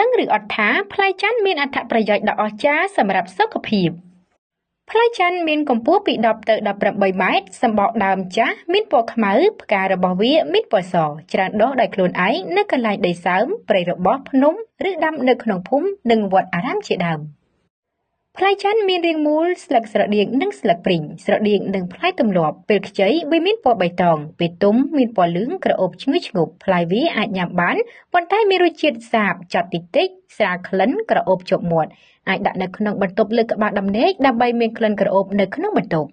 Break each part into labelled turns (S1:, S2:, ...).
S1: ដឹងឬអត់ថាផ្លែច័ន្ទមានអត្ថប្រយោជន៍ដ៏អស្ចារ្យសម្រាប់សុខភាពផ្លែច័ន្ទមានកម្ពស់ពី10ទៅ18ម៉ែត្រសម្បកដើមចាស់មានពណ៌ខ្មៅផ្ការបស់វាមានពណ៌សច្រើនដុះដោយខ្លួនឯងនៅកន្លែងដីសើមព្រៃរបស់ភ្នំឬដាំនៅក្នុងភូមិនិងវត្តអារាមជាដើមផ្លែច័ន្ទមានរាងមូលស្លឹកស្រដៀងនិងស្លឹកព្រីងស្រដៀងនិងផ្លែទម្លាប់ពេលខ្ចីវាមានពណ៌បៃតងពេលទុំមានពណ៌លឿងក្រអូបឈ្ងុយឈ្ងប់ផ្លែវាអាចញ៉ាំបានប៉ុន្តែមានរសជាតិសាបចត់តិចតិចស្រាលក្លិនក្រអូបជាប់មាត់អាចដាក់នៅក្នុងបន្ទប់លើក្បាលដំណេកដើម្បីមានក្លិនក្រអូបនៅក្នុងបន្ទប់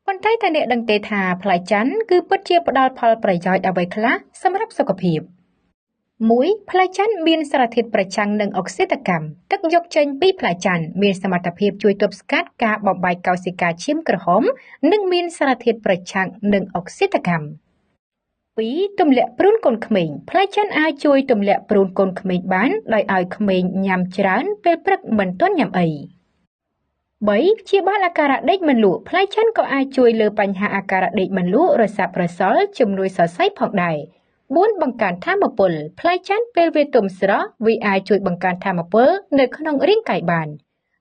S1: ប៉ុន្តែតើអ្នកដឹងទេថាផ្លែច័ន្ទគឺពិតជាផ្ដល់ផលប្រយោជន៍អ្វីខ្លះសម្រាប់សុខភាព1ផ្លែច័ន្ទមានសារធាតុប្រឆាំងនឹងអុកស៊ីតកម្មទឹកយកចេញពីផ្លែច័ន្ទមានសមត្ថភាពជួយទប់ស្កាត់ការបំបែកកោសិកាឈាមក្រហមនិងមានសារធាតុប្រឆាំងនឹងអុកស៊ីតកម្ម2ទម្លាក់ព្រូនកូនក្មេងផ្លែច័ន្ទអាចជួយទម្លាក់ព្រូនកូនក្មេងបានដោយឲ្យក្មេងញ៉ាំច្រើនពេលព្រឹកមិនទាន់ញ៉ាំអី3ព្យាបាលអាការៈដេកមិនលក់ផ្លែច័ន្ទក៏អាចជួយលើបញ្ហាអាការៈដេកមិនលក់រសាប់រសល់ជំនួយសរសៃផងដែរ4បង្កើនថាមពលផ្លែច័ន្ទពេលវាទុំស្រស់វាអាចជួយបង្កើនថាមពលនៅក្នុងរាងកាយបាន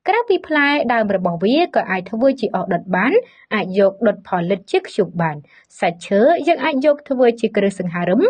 S1: ក្រៅពីផ្លែដើមរបស់វាក៏អាចធ្វើជាអុសដុតបានអាចយកដុតផលិតជាធ្យូងបានសាច់ឈើយើងអាចយកធ្វើជាគ្រឿងសង្ហារឹម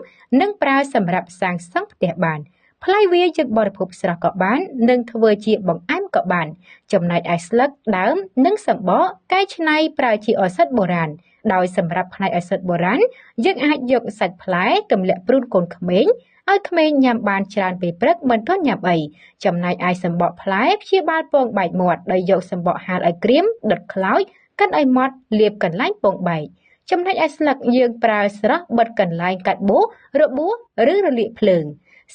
S1: និងប្រើសម្រាប់សាងសង់ផ្ទះបានផ្លែវាយើងបរិភោគស្រស់ក៏បាននិងធ្វើជាបង្អែមក៏បានចំណែកឯស្លឹកដើមនិងសម្បកកែច្នៃប្រើជាឱសថបុរាណដោយសម្រាប់ផ្នែកឱសថបុរាណយើងអាចយកសាច់ផ្លែទម្លាក់ព្រូនកូនក្មេងឲ្យក្មេងញ៉ាំបានច្រើនពេលព្រឹកមិនទាន់ញ៉ាំអីចំណែកឯសម្បកផ្លែព្យាបាលពងបែកមាត់ដោយយកសម្បកហាលឲ្យក្រៀមដុតខ្លោចកិនឲ្យម៉ត់លាបកន្លែងពងបែកចំណែកឯស្លឹកយើងប្រើស្រស់បិទកន្លែងកាត់បួសរបួសឬរលាកភ្លើង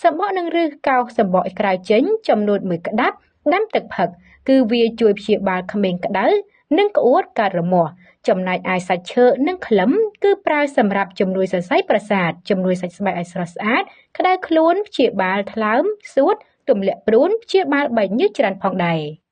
S1: សម្បកនិងឫសកោសសម្បកក្រៅចេញចំនួន1ក្តាប់ដាំទឹកផឹកគឺវាជួយព្យាបាលក្មេងក្តៅនិងក្អួតកើតរមាស់ចំណែកឯសាច់ឈើនិងក្លឹមគឺប្រើសម្រាប់ជំនួយសរសៃប្រសាទជំនួយសាច់ស្បែកឲ្យស្រស់ស្អាតក្តៅខ្លួនព្យាបាលថ្លើមសួតទម្លាក់ព្រូនព្យាបាលបែកញើសច្រើនផងដែរ។